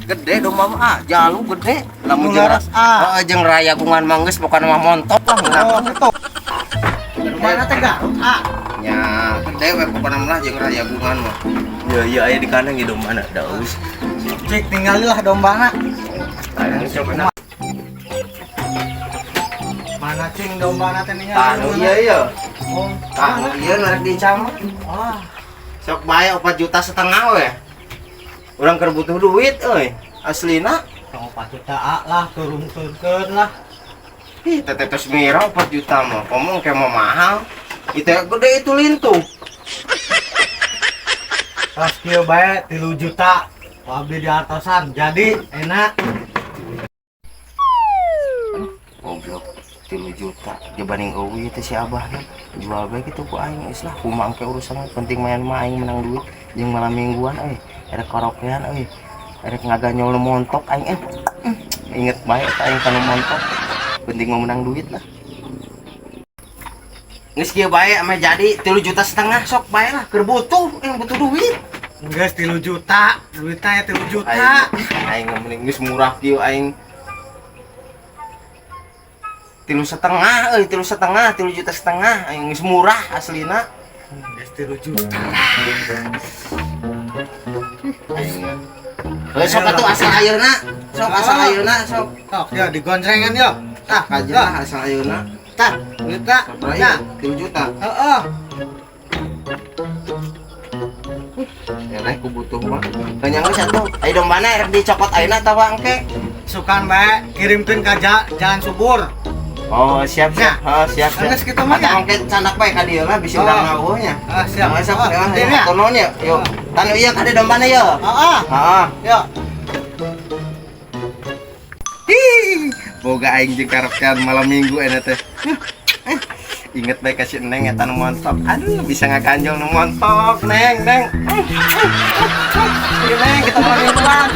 Gede domba mah ah, jalu gede. Lamun jeung Laras, ah. Heeh, jeung rayagungan mah geus pokona mah montok lah ngeunah. Oh, gitu. Mana teh Garut, ah? Nya, gede we pokona mah jeung rayagungan mah. Iya iya, aya di kandang ge dombana daus. Cik, tinggalilah dombana. Ayo coba. Mana cing dombana teh ningali? Tah nu ieu ieu. Oh, Tah nu ieu nu rek dicam. Wah, Sok bae 4,5 juta we. Urang keur butuh duit euy. Aslina. Tong 4 juta ah, lah, turun-turunkeun lah. Ih, teteh tos mira 4 juta mah. Ngomong kayak mau mahal. Itu gede itu lintuh. Pas kieu bae 3 juta. Ku abdi diartosan. Jadi enak. Goblok, 3 juta dibanding eueuh teh si abahna. Jual bae kitu ku aing geus lah, kumaha engke urusan, penting main mah aing menang duit jeung malam mingguan euy. Erek karaokean euy. Erek ngaganyol nu montok aing eh. Inget bae eta aing kana montok. Penting mah menang duit lah. Geus kieu bae ame jadi 3,5 juta sok bae lah, keur butuh, yang butuh duit. Geus 3 juta, duitnya 3 juta. Aing aing mending geus murah kieu aing 3,5 euy, 3,5, 3,5 juta aing geus murah aslina. Geus 3 juta. Aing heuh, sok atuh asal ayeuna, sok asal ayeuna sok. Sok ya digoncrengan yo. Tah kajeun lah asal ayeuna. Tah, duitna. Sabaraha Ya. ieu? 3 juta. Heeh. Ya leh ku butuh mah. Kenyang geus atuh. Aya dombana rek dicokot ayeuna atawa engke? Sukan bae kirimkeun ka Jalan Subur. Oh, siap siap. Oh, siap siap. Geus kitu mah ya. Atau engke candak bae ka dieu lah bisi Oh. urang ngaweuh nya. Ah, siap. Nah, sok Oh, ya, penting ya. nuhun ya. Yuk. Tanu ieu kade dombana yeuh. Heeh. Heeh. Yo. Hi, boga aing jeung karaokean malam minggu enak teh. Inget bae ka si Neng eta nu montok. Aduh, bisa ngaganjol nu montok, Neng, Neng. Neng, kita malam mingguan.